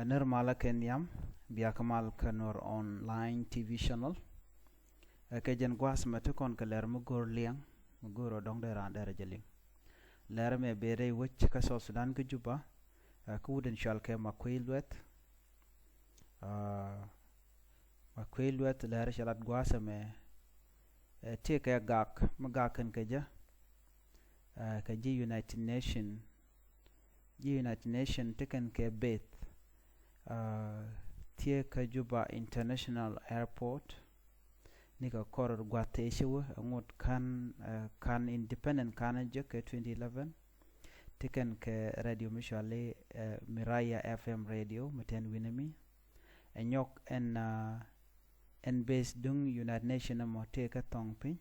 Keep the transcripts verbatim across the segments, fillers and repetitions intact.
Nir malä kɛ nhiam, bia kä mal kä Nuer Online T V channel. Ɛ kɛ jɛn gua̱a̱th mɛ ti kɔn kɛ lɛr mi go̱o̱r liɛŋ, mi go̱o̱r ɔ dɔ̱ŋ dee raan dɛrɛ jɛ liŋ. Lɛr mɛ bee rɛy wec kä South Sudan kä Juba, ɛ kä wut in cual kɛ Makuei Lueth. Ɛ, Makuei Lueth lɛr cɛ lat gua̱a̱th mɛ, ɛ, ti kɛ gak, mi gak kɛn kɛ jɛ, ɛ, kɛ ji̱ United Nation, ji̱ United Nation ti kɛn kɛ beth, ɛ, ti kɛ Juba International Airport. Ni kɛ kɔr gua̱th tëë ci wä, ɛ, ŋot kan, ɛ, kan independent kan jɛ kɛ twenty eleven. Ti kɛn kɛ radio mi cuali, ɛ, Miraya F M radio, mi tɛn wi̱nɛ mi. Ɛ nyɔk ɛn, ɛ, ɛn beth duŋ United Nation ɛmɔ tëë kɛ thɔŋ piny.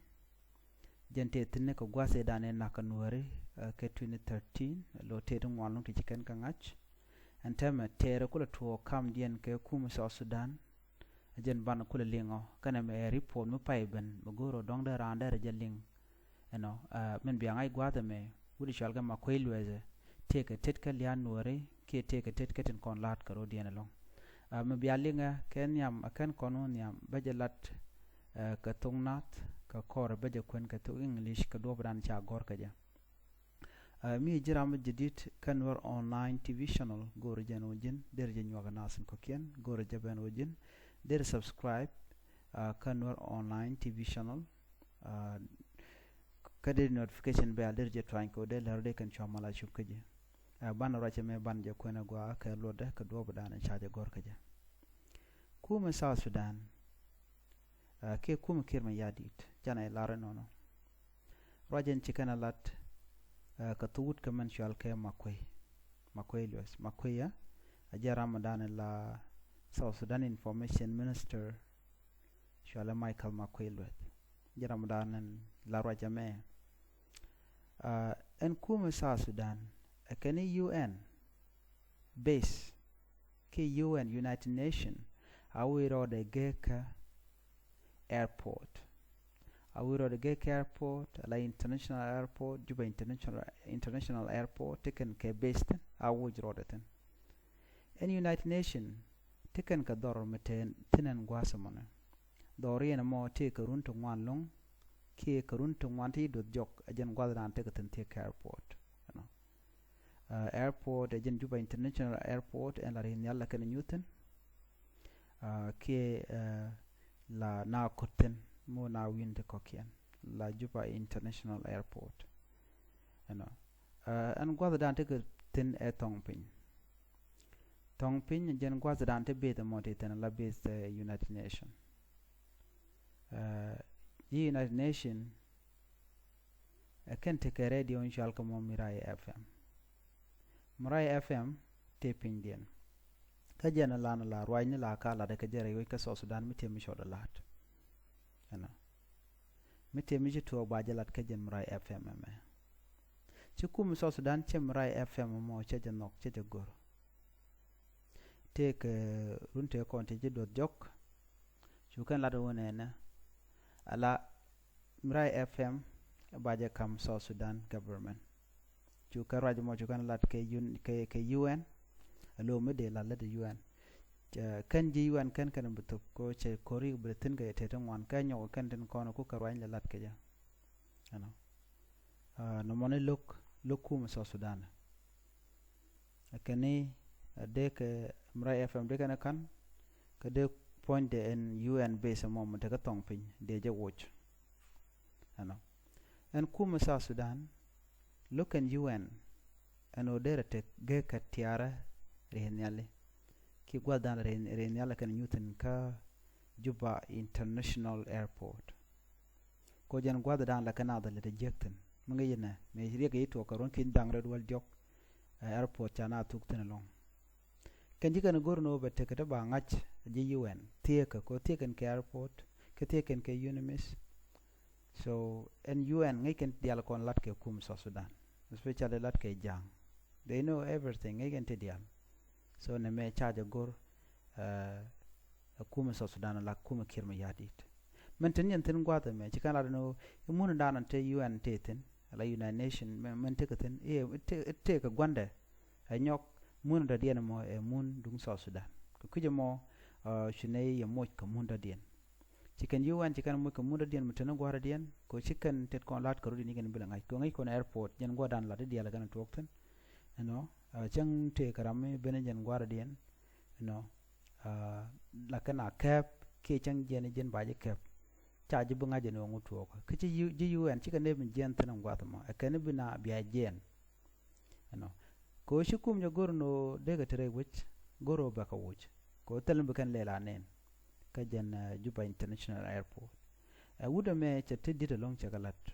Jɛn tëë thi̱n ni kɛ gua̱th ëë dan ëë nak kɛ Nuääri, ɛ, kɛ twenty thirteen, lo tëë ti ŋuan luŋ ti ci kɛn kɛ ŋa̱c. Ɛn täämɛ tɛɛrɛ kulɛ tuɔɔk kamdiɛn kɛ kum South Sudan. Ɛ jɛn banɛ kulɛ liŋ ɔ, kɛnɛ mɛ ɛ report mi pay ben, mɛ go̱o̱r ɔ dɔ̱ŋ dee raan dee rɛ jɛ liŋ. Ɛnɔ, ɛ, min bia ŋa̱c gua̱a̱th ɛmɛ, wut i̱ cual kɛ Makuei Lueth ɛ, tëëkɛ tet kä lia̱a̱ Nuääri, kiɛ tëëkɛ tet kä tin kɔn la̱a̱t kɛ ro̱diɛn ɛlɔ̱ŋ. Ɛ, mi bia liŋɛ kɛ nhiam, ɛ kɛn kɔn wä nhiam, bä jɛ lat, ɛ, kɛ thok Naath, kɛ kɔrɛ bä jɛ kuɛn kɛ thok English, kɛ duɔ̱ɔ̱pdan ca gɔ̱r kɛ jɛ. Ɛ, mi ji̱ ram mi jadid kä Nuer Online T V channel, go̱o̱rä jɛn wä ji̱n, derɛ jɛ nyuak naath in kɔ̱kiɛn, go̱o̱rä jɛ ben wä ji̱n, derɛ subscribe, ɛ, kä Nuer Online T V channel, ɛ, kä derɛ notification bell derɛ jɛ tuany kɛ wä dee lɛr wä dee kɛn cua mal a cup kä ji̱. Ɛ, banɛ ruacɛ mɛ banɛ jɛ kuɛn a gɔaa kɛ luɔtdɛ kɛ duɔ̱ɔ̱pdan in ca jɛ gɔ̱r kä jɛ. Kumɛ South Sudan, ɛ, kiɛ kumɛ Kiir Mayardit, canɛ lar inɔnɔ. Ruac in ci kɛn a lat, ɛ, kɛ thok wut kɛ mɛn cual kɛ Makuei. Makuei Lueth. Makuei ɛ, ɛ jɛ ram dan la South Sudan Information Minister, cual ɛ Michael Makuei Lueth. Jɛ ram dan la ruac ɛmɛ. Ɛ, ɛn kumɛ South Sudan, ɛ kɛn i̱ U N base, kiɛ U N, United Nation, a wi̱i̱ rɔɔdɛ gekä airport. A wi̱i̱ rɔɔdɛ gekä airport, ala international airport, Juba International, International Airport, ti kɛn kɛ base thi̱n, a wi̱i̱ rɔɔdɛ thi̱n. Ɛn United Nation, ti kɛn kɛ dhɔr mi te thi̱n ɛn gua̱a̱th ɛmɔnɛ. Dhɔr yɛn ɛmɔ tëëkɛ run ti ŋuan lo̱ŋ, kiɛ kɛ run ti ŋuan ti duɔth jɔk, ɛ jɛn gua̱a̱th dan tekɛ thi̱n thiek kɛ airport. Ɛnɔ. Ɛ, airport, ɛ jɛn Juba International Airport, ɛn la ri̱i̱n nhial la kɛn nyuth thi̱n. Ɛ, kiɛ, ɛ, la na ko̱t thi̱n, mi wä na wi̱n ti kɔ̱kiɛn, la Juba International Airport. Ɛnɔ. Ɛ, ɛn gua̱th dan tekɛ thi̱n ɛ thɔŋ piny. Thɔŋ piny jɛn gua̱th dan te beth ɛmɔ ti thi̱n la beth, ɛ, United Nation. Ɛ, ji̱ United Nation, ɛ kɛn tekɛ radio in cual kɛ mɔ Mirai F M. Mirai F M te pinydiɛn. Kä jɛn lan la ruacni la ka lat kä jɛ rɛy wec kä South Sudan mi te mi cɔl lat. Ɛnɔ. Mi te mi ci tuɔɔk ba jɛ lat kä jɛn Mirai F M ɛmɛ. Ci kum South Sudan cɛ Mirai F M mɔ cɛ jɛ nhɔk cɛ jɛ go̱r. Tëëkɛ run tëë kɔn ti ji̱ duɔth jɔk. Cu kɛn lat wä nɛnɛ. Ala Mirai F M ba jɛ kam South Sudan government. Cu kɛn ruac mɔ cu kɛn lat kɛ un, kɛ, kɛ U N. Alo mi dee lat lät U N. Cɛ kɛn ji̱ U N kɛn kɛn bi thop ko cɛ kori bi thi̱n kɛ tëë ti ŋuan kɛ nyɔk kɛn tin kɔn ku kɛ ruac lɛ lat kɛ jɛ. Ɛnɔ. Ɛ, nɔmɔni lo̱k, lo̱k kum South Sudan. Ɛ kɛn ni, ɛ, dee kɛ Mirai F M dee kɛn ɛ ka̱n, kɛ dee puɔ̱nydɛ ɛn U N base mɔ mi tekɛ thɔŋ piny, dee jɛ woc. Ɛnɔ. Ɛn kum South Sudan, lo̱k kɛn U N, ɛn ɣöö derɛ tek gek kɛ tiarä ri̱i̱n nhiali. Ki gua̱th dan ri̱i̱n, ri̱i̱n nhiali kɛn nyuth thi̱n kä Juba International Airport. Ko jɛn gua̱th dan la kɛ naath lɛ te jiäk thi̱n. Mi ŋäc inɛ, mëë riɛk i̱ tuɔɔk kɛ ruɔ̱n ki̱n da̱ŋ rɛw wäl diɔ̱k, ɛ, airport ca naath thuk thi̱n ɛlɔ̱ŋ. Kɛn ji̱ kɛn go̱r ni wä bɛ tekɛ ti ba ŋa̱c ji̱ U N. Thieekä, ko thieekä kɛ airport, kɛ thieekä kɛ UNMISS. So, ɛn U N ŋäc kɛn diaal kɔn lat kɛ kum South Sudan. Especially lat kɛ ja̱a̱ŋ. They know everything, ŋäc kɛn ti diaal. So, nɛ mɛ ca jɛ go̱r, ɛ, ɛ kum South Sudan la kum Kiir Mayardit. Mɛn tin yɛn thi̱n gua̱th ɛmɛ, ci kɛn lat ni wä, i̱ mun dan te U N te thi̱n, la United Nation, mɛn, mɛn tekɛ thi̱n, i̱, i̱ te, i̱ tekɛ gua̱ndɛ, ɛ nyɔk, mun dɔ̱diɛn ɛmɔ ɛ mun duŋ South Sudan. Kɛ kui̱c ɛmɔ, ɛ, ci nɛy yɛ moc kɛ mun dɔ̱diɛn. Ci kɛn U N ci kɛn moc kɛ mun dɔ̱diɛn mi te ni gua̱a̱r dɔ̱diɛn, kɛ ɣöö ci kɛn tet kɔn la̱t kɛ rɔ̱diɛn i̱ kɛn bi lɛ ŋa̱c, kɛ ɣöö ŋäc kɔn airport, jɛn gua̱a̱r dan la̱t i̱ diaal kɛn tuɔɔk thi̱n. Ɛnɔ, ɛ, cäŋ tëë kɛ ram mi ben jɛn gua̱a̱r dɔ̱diɛn, ɛnɔ, ɛ, la kɛn a kɛɛp, kiɛ cäŋ jiɛn i̱ jiɛn ba ji̱ kɛɛp. Ca ji̱ bi ŋa̱c ɛn ɣöö ŋu tuɔɔk. Kä ci U-, ji̱ U N cikɛ nɛy mi jiɛn thi̱n in gua̱a̱th ɛmɔ. Ɛ kɛn i̱ bi na bia jiɛn. Ɛnɔ. Kɛ ɣöö ci kum jɛ go̱r ɛn ɣöö dee kɛ te rɛy wec, go̱r ɣöö bɛ kɛ wuc. Kɛ ɣöö thil mi bi kɛn lɛl a nɛn. Kä jɛn, ɛ, Juba International Airport. Ɛ wut ɛmɛ cɛ ti di̱t ɛlɔ̱ŋ cɛ kɛ la̱t.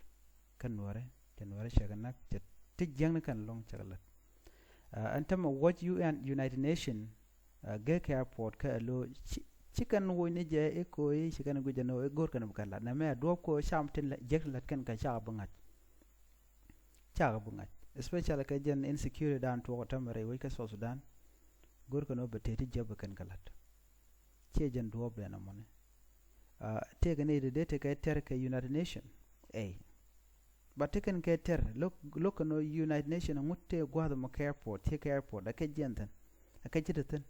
Kä Nuäärɛ, cɛ Nuäärɛ cɛ kɛ näk, cɛ ti jiäkni kɛn ɛlɔ̱ŋ cɛ kɛ la̱t. Ɛ, ɛn tämɛ wuɔc U N, United Nation, ɛ, gek kɛ airport kä ɛ lo̱ ci, ci kɛn woc ni jɛ i̱ ko̱ i̱ ci kɛn guic ɛn ɣöö i̱ go̱r kɛn bi kɛn la̱t. Nɛmɛ ɛ duɔ̱ɔ̱p kɛ ɣöö cam tin jiäk tin la̱t kɛn kɛ cakɛ bi ŋa̱c. Cakɛ bi ŋa̱c. Especially kɛ jɛn insecurity dan tuɔɔk tämɛ rɛy wec kä South Sudan. Go̱r kɛn ɣöö bɛ tëë ti jiäk bi kɛn kɛ la̱t. Ciɛ jɛn duɔ̱ɔ̱p dɛn ɛmɔni. Ɛ, tëëkɛ ni ti dee tekɛ tɛr kɛ United Nation. Ɛ. Ba tekɛn kɛ tɛr, lo̱k, lo̱k kɛn ɣöö United Nation ɛŋu tëë gua̱a̱th ɛmɔ kɛ airport, tëë kɛ airport, ɛ kɛ jiɛn thi̱n. Ɛ kɛ ci te thi̱n.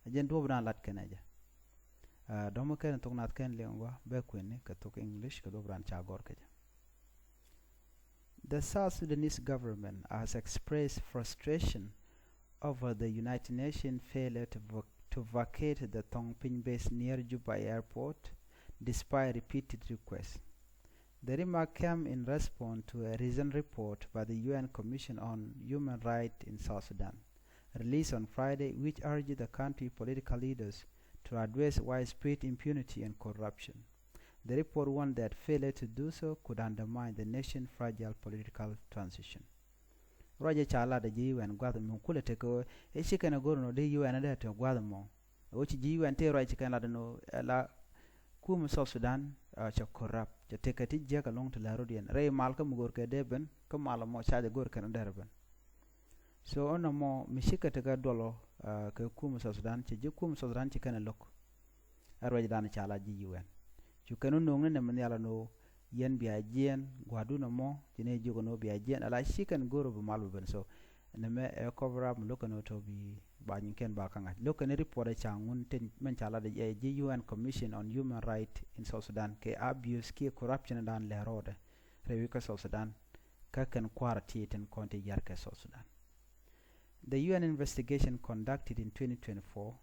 Ɛ jɛn duɔ̱ɔ̱p dan lat kɛn ɛ jɛ. Ɛ, dɔ̱mɔ kɛn thok nath kɛn liŋ gɔaa, bɛ kuɛni kɛ thok English, kɛ duɔ̱ɔ̱p dan ca gɔr kɛ jɛ. The South Sudanese government has expressed frustration over the United Nations failure to vac-, to vacate the Thong Piny base near Juba airport, despite repeated requests. The remark came in response to a recent report by the U N Commission on Human Rights in South Sudan, released on Friday, which urged the country political leaders to address widespread impunity and corruption. The report warned that failure to do so could undermine the nation's fragile political transition. Ruacɛ ca lat ɛ ji̱ U N gua̱th mi kulɛ tekɛ ɣöö i̱ ci kɛn ɛ go̱r ɛn ɣöö dee U N dee te gua̱th ɛmɔ. Ɣöö ci ji̱ U N tëë ruac ci kɛn lat ɛn ɣöö ɛ la kumɛ South Sudan, ɛ, cɛ corrupt, cɛ tekɛ ti jiäk ɛlɔ̱ŋ ti lät rɔ̱diɛn. Rɛy mal kä mi go̱r kɛ dee ben, kä mal ɛmɔ ca jɛ go̱r kɛn dee rɛ ben. So ɛn ɛmɔ mi cikɛ tekɛ duɔlɔ, ɛ, kɛ kumɛ South Sudan, cɛ ji̱ kumɛ South Sudan ci kɛn ɛ lo̱k. Ɛ ruacdan ca la ji̱ U N. Cu kɛn wä no̱o̱ŋni nɛmɛ nhial ɛn ɣöö yɛn bia jiɛɛn gua̱a̱rdun ɛmɔ, ci ni jiök ɛn ɣöö bia jiɛɛn, ala ci kɛn go̱r ɣöö bi mal bi ben. So nɛmɛ ɛ cover up mi lo̱k kɛn ɣöö tɔ̱ bi ba nyinkɛn ba kä ŋa̱c. Lo̱k kɛn report ɛ ca ŋun tin mɛn ca lat ɛ ji̱ U N Commission on Human Rights in South Sudan kɛ abuse kiɛ corruption dan lɛ rɔɔdɛ rɛy wi̱i̱ kä South Sudan. Kä kɛn kua̱r ti tin kɔn ti yar kɛ South Sudan. The U N investigation conducted in twenty twenty-four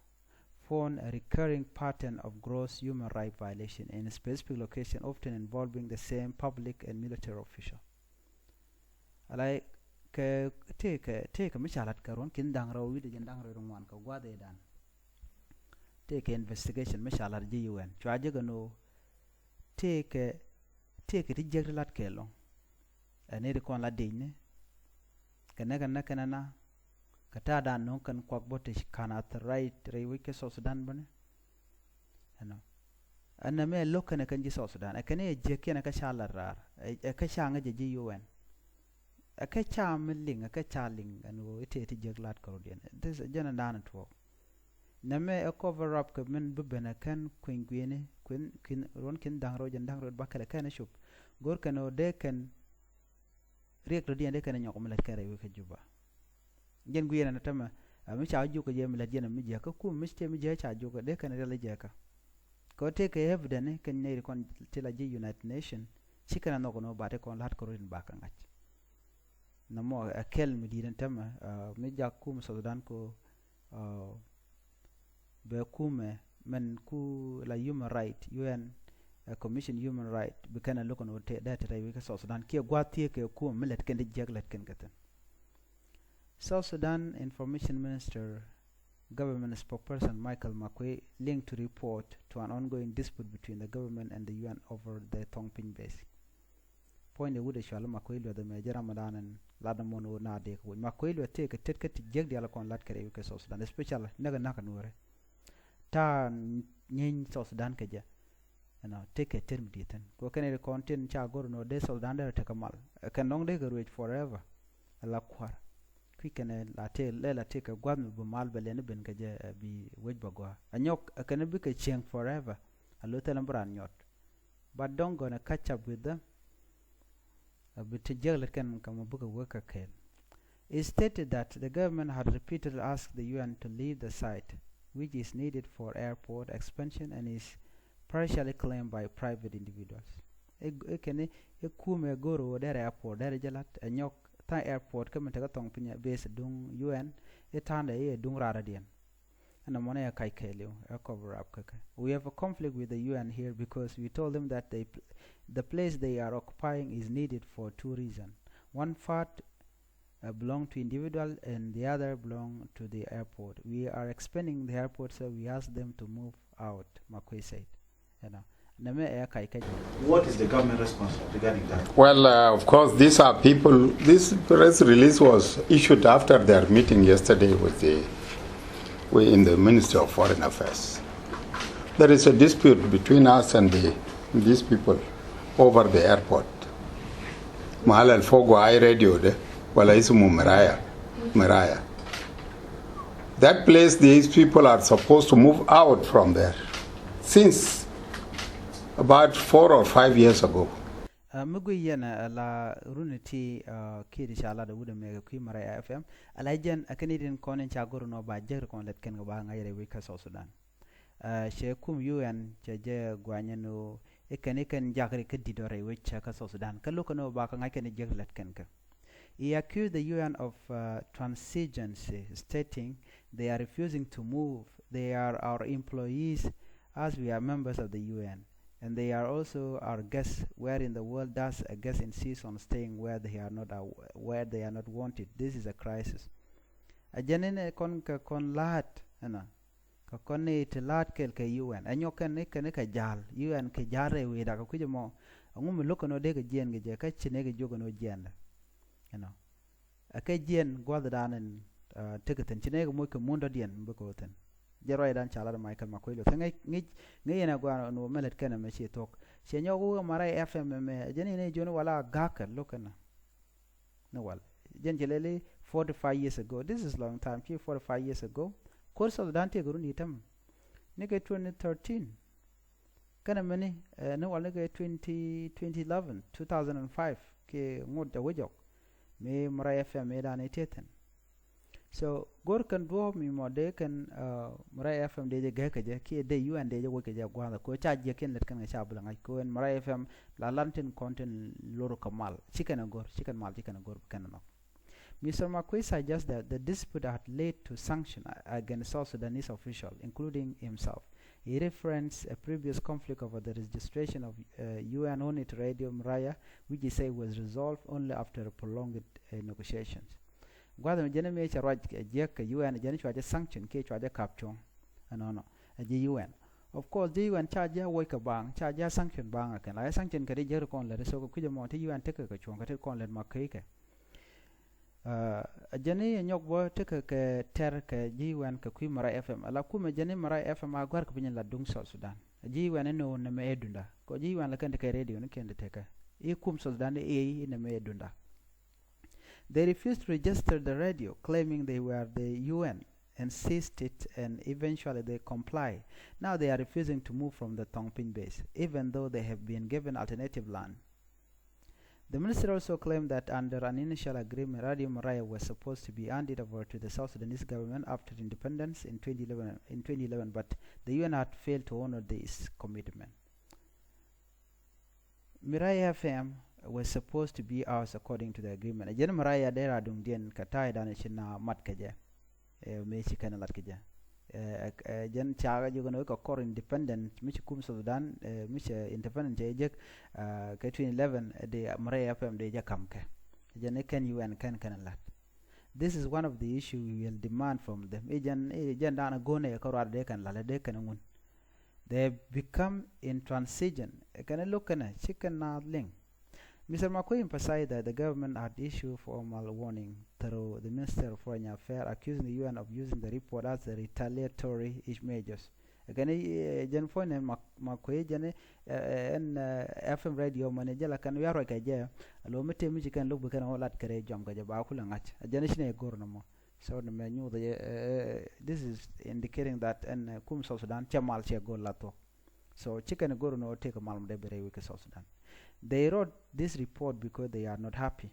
found a recurring pattern of gross human rights violation in a specific location, often involving the same public and military official. Ala kɛ tëëkɛ, tëëkɛ mi ca lat kɛ ruɔ̱n ki̱n da̱ŋ rɛw wi̱cdɛ jɛn da̱ŋ rɛw ŋuan kɛ gua̱a̱th ëëdan. Tëëkɛ investigation mi ca lat ji̱ U N cua jek ɛn ɣöö tëëkɛ, tëëkɛ ti jiäk ti lat kɛ ɛlɔ̱ŋ. Ɛ ni ti kɔn la diecni kɛ näk kɛ näk kɛn ɛna kɛ ta̱a̱dan no̱o̱ŋ kɛn kuak bä ti ka̱n athɛr right rɛy wec kɛ South Sudan bäni. Ɛnɔ. Ɛn nɛmɛ ɛ lo̱k kɛn ɛ kɛn ji̱ South Sudan. Ɛ kɛn ɛ jiäkiɛn ɛ kɛ ca lat raar. Ɛ, ɛ kɛ ca ŋäc ɛ ji̱ U N. Ɛ kɛ ca mi liŋ, ɛ kɛ ca liŋ ɛn ɣöö i̱ tëë ti jiäk lat kɛ rɔ̱diɛn. This, jɛn ɛn da̱a̱n ɛ tuɔɔk. Nɛmɛ ɛ cover up kɛ min bi ben ɛ kɛn kueny gui̱ni, kueny, kueny, ruɔ̱n ki̱n da̱ŋ rɛw jɛn da̱ŋ rɛw ba kɛl ɛ kɛn ɛ cop. Go̱r kɛn ɣöö dee kɛn riɛk rɔ̱diɛn dee kɛn ɛ nyɔk mi lät kɛn rɛy wec kä Juba. Jɛn guiɛn ɛn tämɛ, ɛ, mi ca jiök kɛ jɛ mi lät jɛn mi jiäkä kum mi cɛ mi jiäkä ca jiök kɛ dee kɛn riɛl jiäkä. Kɛ ɣöö tëëkɛ evidence kɛn nɛy ti kɔn ti la ji̱ United Nation, ci kɛn ɛ nhɔk ɛn ɣöö ba ti kɔn la̱t kɛ rɔ̱diɛn ba kɛ ŋa̱c. Nɔmɔ ɛ kɛl mi di̱i̱t ɛn tämɛ, ɛ, mi jak kum South Sudan kɛ ɣöö, ɛ, bɛ kumɛ mɛn ku la human right, U N, ɛ, Commission Human Right, bi kɛn ɛ lo̱k ɛn ɣöö te, dee te rɛy wec kä South Sudan kiɛ gua̱a̱th thieek kɛ kumɛ mi lät kɛn ti jiäk lät kɛn kɛ thi̱n. South Sudan Information Minister, Government Spokesperson Michael Makuei linked to report to an ongoing dispute between the government and the U N over the Thong Piny base. Puɔ̱nydɛ wut ɛ cual Makuei Lueth ɛmɛ jɛ Ramadan ɛn lat ɛmɔ ni ɣöö na dee kɛ wec. Makuei Lueth tëëkɛ tet kä ti jiäk diaal kɔn lat kɛ rɛy kɛ South Sudan, especially näk ɛ na̱k ɛ Nuäärɛ. Ta̱a̱ nyieeny South Sudan kɛ jɛ. Ɛnɔ, tëëkɛ tet mi di̱i̱t thi̱n. Kɛ kɛn ɛ kɔn tin ca go̱r ɛn ɣöö dee South Sudan dee rɔ tekɛ mal. Ɛ kɛn dɔ̱ŋ dee kɛ ruëëc forever. Ɛ la kua̱r. Kui̱ kɛn ɛ la tëë, lɛ la tëëkɛ gua̱th mi bi mal bɛ lɛni ben kɛ jɛ, ɛ bi wec bɛ gɔaa. Ɛ nyɔk, ɛ kɛn bikɛ cieŋ forever. A lo̱ thilɛ bi raan nyɔt. But don't gonna catch up with them. A bi ti jiäk lät kɛn kɛ mɔ bikɛ wek kɛ kɛɛl. He stated that the government had repeatedly asked the U N to leave the site, which is needed for airport expansion and is partially claimed by private individuals. Ɛ kɛn ɛ kumɛ go̱r ɣöö derɛ airport derɛ jɛ la̱t ɛ nyɔk tha̱a̱ŋ airport kä mi tekɛ thɔŋ piny ɛ base duŋ U N, ɛ ta̱a̱ndɛ i̱ ɛ duŋ raar rɔ̱diɛn. Ɛn ɛmɔ ni ɛ kac kɛɛliw ɛ cover up kä kɛ. We have a conflict with the U N here because we told them that they, the place they are occupying is needed for two reasons. One part uh, belong to individual and the other belong to the airport. We are expanding the airport, so we ask them to move out, Makuei said. You know, nɛmɛ ɛ kac kɛ jɛ. What is the government response regarding that? Well, uh, of course, these are people, this press release was issued after their meeting yesterday with the, we in the Ministry of Foreign Affairs. There is a dispute between us and the, these people over the airport. Mahal al fogo ay radio de, wala ismu Miraya, Miraya. That place, these people are supposed to move out from there since about four or five years ago. Uh, mi gui yɛn a la runi ti uh, kiɛ di ca lat a wut a mɛk a kui̱ Maria F M a la jɛn a kɛn itin kɔn in ca gor nɔ ba jek ri kɔn lɛt kɛn kɛ ba ŋa̱c rɛy wec kä South Sudan. Uh, cɛ kum U N cɛ jɛ guanyɛ ni ɣöö ikɛn ikɛn jakri kä di̱t ɔ rɛy wec cɛ kä South Sudan kä lokä ni ɣöö ba kä ŋa̱c kɛn i jek lɛt kɛn kä. He accused the U N of uh, transigency, stating they are refusing to move. They are our employees as we are members of the U N. And they are also our guests. Where in the world does a guest insist on staying where they are not aw- where they are not wanted? This is a crisis. A jɛn in kɔn kɛ kɔn la̱a̱t ɛnɔ. Kä kɔn ni ti la̱a̱t kɛl kɛ U N ɛ nyɔk kɛn ni kɛn ni kɛ ja̱a̱l U N kɛ ja̱a̱l rɛy wi̱i̱ dakä kui̱c ɛmɔ. Ɛŋu mi lo̱k kɛn ɔ dee kɛ jiɛn kɛ jɛ kä ci ni kɛ jiök kɛn ɔ jiɛn dɛ. You know. Ɛ kɛ jiɛn gua̱th dan in uh, tekɛ thi̱n ci ni kɛ moc kɛ mun dɔ̱diɛn bikɛ ɔ thi̱n. Jɛ ruacdan ca lat Michael Makuei Lueth kä ŋäc ŋäc ŋäc yɛn ɛ gua̱a̱n ɔ ni wä mɛ lät kɛn ɛmɛ ci thuɔ̱k. Ciɛ nyɔk wä Maria F M ɛmɛ ɛ jɛn in ɛ jiön wala ga̱a̱k kɛ lo̱k kɛn ɛ. Ni wal jɛn ci lɛli forty five years ago. This is long time ci forty five years ago. Kuɔr South Sudan tiek run itäm ni kɛ twenty thirteen. Kɛnɛ mini eh, ni wal ni kɛ twenty twenty eleven two thousand and five ki ŋut jɛ wejɔk. Mi Maria F M mi dan i tiethin. So go̱r kɛn duɔ̱ɔ̱p mi mɔ dee kɛn uh, Maria F M dee jɛ gɛk kɛ jɛ kiɛ dee U N dee jɛ wec kɛ jɛ gua̱a̱th ko ca jiɛk kɛn lät kɛn kɛ ca bi lɛ ŋa̱c ko ɛn Maria F M la lan tin kɔn tin lor kɛ mal ci kɛn a go̱r ci kɛn mal ci kɛn a go̱r bi kɛn a nhɔk. Mister Makuei suggests that the dispute had led to sanction against South Sudanese officials, including himself. He referenced a previous conflict over the registration of uh, U N-owned radio Maria, which he said was resolved only after prolonged uh, negotiations. Gua̱th mi jɛn mi cɛ ruac jiɛk kɛ U N jɛn cua jɛ sanction kiɛ cua jɛ kap cuɔ̱ŋ. Ɛnɔnɔ ɛ ji̱ U N. Of course ji̱ U N ca jɛ wuɔc kɛ baaŋ ca jɛ sanction baaŋ ɛ kɛn la jɛ sanction kɛ di jiɛk ri kɔn lät so kɛ kui̱c ɛmɔ ti U N tekɛ kɛ cuɔ̱ŋ kɛ ti kɔn lät ma kɛ kɛ. Ɛ jɛn i̱ nyɔk bä tekɛ kɛ tɛr kɛ ji̱ U N kɛ kui̱ Maria F M ala kumɛ jɛn i̱ Maria F M a gua̱r kɛ piny la duŋ South Sudan. Ji̱ U N i̱ ni wun nɛmɛ ɛ dunda kɔ ji̱ U N la kɛn tekɛ radio ni kɛn tekɛ i̱ kum South Sudan i̱ i̱ nɛmɛ ɛ dunda. They refused to register the radio, claiming they were the U N, and seized it, and eventually they comply. Now they are refusing to move from the Thongpin base, even though they have been given alternative land. The minister also claimed that under an initial agreement, Radio Maria was supposed to be handed over to the South Sudanese government after independence in twenty eleven, in twenty eleven, but the U N had failed to honor this commitment. Miraya F M was supposed to be ours according to the agreement. Ɛ jɛn Miraya dee ra duŋdiɛn kɛ ta̱a̱ dan ci na mat kɛ jɛ. Ɛ mëë ci kɛn lat kɛ jɛ. Ɛ jɛn cakɛ jiök ni wek kɛ kɔr independent mi ci kum South Sudan mi cɛ independent cɛ jek kɛ twenty eleven di Miraya F M di jɛ kam kɛ. Ɛ jɛn i̱ kɛn U N kɛn kɛn lat. This is one of the issue we will demand from them. I̱ jɛn i̱ jɛn dan a go̱n ɛ kɛ ruat dee kɛn lat dee kɛn ŋun. They have become intransigent. Kɛn lo̱k kɛn ci kɛn na liŋ. Mister Makuei emphasized that the government had issued formal warning through the Minister of Foreign Affairs, accusing the U N of using the report as a retaliatory measures. Kɛn jɛn puɔ̱ny ni Makuei jɛn ɛn F M radio mɛn jɛ la kɛn wiaa ruac kɛ jɛ. Alo mi tëë mi ci kɛn lo̱k bi kɛn ɣän lat kɛ rɛy jɔam kɛ jɛ ba kulɛ ŋa̱c jɛn ci ni go̱r ni mɔ. So ni mɛ nyuuth jɛ this is indicating that ɛn kum South Sudan cɛ mal cɛ go̱r la thuɔ̱k. So ci kɛn go̱r ni ɣän tëë kɛ mal mɔ dee bi rɛy wec kɛ South Sudan. They wrote this report because they are not happy.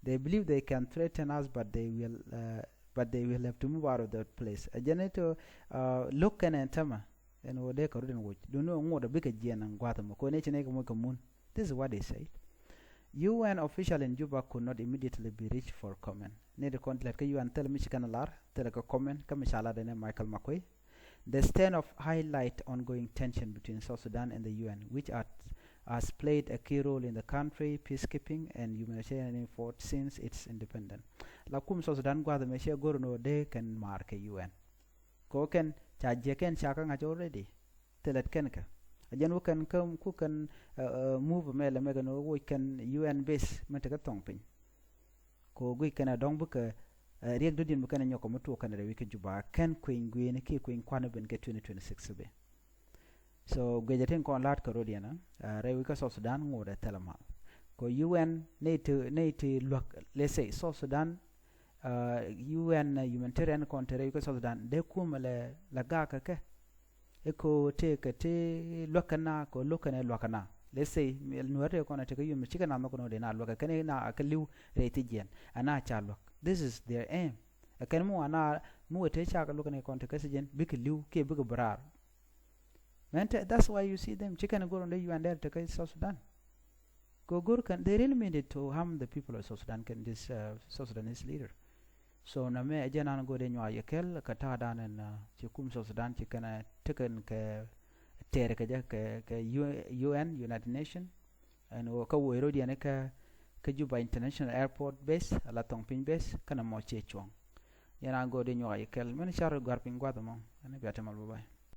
They believe they can threaten us, but they will, uh, but they will have to move out of that place. Ɛ jɛn ni to, uh, lo̱k kɛn ɛn tämɛ ɛn ɣöö dee kɛ rut ɛn woc. Duni ŋot a bikɛ jiɛn ɛn gua̱a̱th ɛmɔ kɛ ɣöö ni ci nɛy kɛ moc kɛ mun. This is what they said. U N official in Juba could not immediately be reached for comment. Ni di kɔn lɛt kä U N thil mi ci kɛn lar, thil kɛ comment kä mi ca lat ɛn ɛ Michael Makuei. The stand of highlight ongoing tension between South Sudan and the U N, which has, has played a key role in the country peacekeeping and humanitarian effort since its independence. La kum South Sudan gua̱th mɛ cɛ go̱r ni wä dee kɛn maar kɛ U N. Kɛ wä kɛn ca jiɛ kɛn ca kä ŋa̱c already. Thilɛt kɛn kä a jɛn wä kɛn kä ku kɛn, uh, uh, move mɛ lɛ mɛ kɛn wä kɛn U N base mɛ tekɛ thɔŋ piny. Kɛ ɣöö guic kɛn ɛ dɔ̱ŋ bikɛ, eh, riɛk dɔ̱diɛn bi kɛn ɛ nyɔk kɛ mi tuɔɔk kɛn ɛ rɛy wec kä Juba kɛn kueny gui̱i̱ni kiɛ kueny kua̱n ben kɛ twenty twenty-six bi. So guic ɛ tin kɔn la̱t kɛ rɔ̱diɛn, eh, rɛy wec kä South Sudan ŋot ɛ thilɛ mal. Kɛ U N nɛy ti, nɛy ti luäk, let's say, South Sudan, eh, U N humanitarian kɔn te rɛy wec kä South Sudan dee kumɛ lɛ, lɛ gaak kɛ kɛ. Iko tëëkɛ ti luäk kɛn na kɛ luäk kɛn ɛ luäk kɛn na. Let's say, mi nuäär tëë kɔn ɛ tekɛ yum mi cikɛ na nhɔk kɛn ɔ dee na luäk kɛ kɛn na kɛ li̱w rɛy ti jiɛn. Ɛn na ca luäk. This is their aim. Ɛ kɛn mi wa na mi wä tëë ca kɛ luäk kɛn ɛ kɔn tekɛ ti jiɛn bikɛ li̱w kiɛ bikɛ bi raar. Mɛn te, that's why you see them. Cikɛn go̱r ɔn dee U N dee tekɛ South Sudan. Kɛ go̱r kɛn, they really mean it to harm the people of South Sudan, kɛn this, uh, South Sudanese leader. So na mɛ ɛ jɛn an go̱o̱r dee nyuak yɛ kɛl kɛ ta̱a̱ dan ɛn, uh, ci kum South Sudan ci kɛn, uh, tekɛn kɛ tɛɛr kɛ jɛ kɛ, kɛ U-, U N, United Nation. Ɛn ɣöö kä woc ro̱diɛn kä, kä Juba International Airport base, ala thɔŋ piny base, kɛn mɔ ciɛ cuɔ̱ŋ. Yɛn an go̱o̱r dee nyuak yɛ kɛl. Mɛn car gɔ̱a̱r piny gua̱th ɛmɔ. Ɛn bia te mal, bye bye.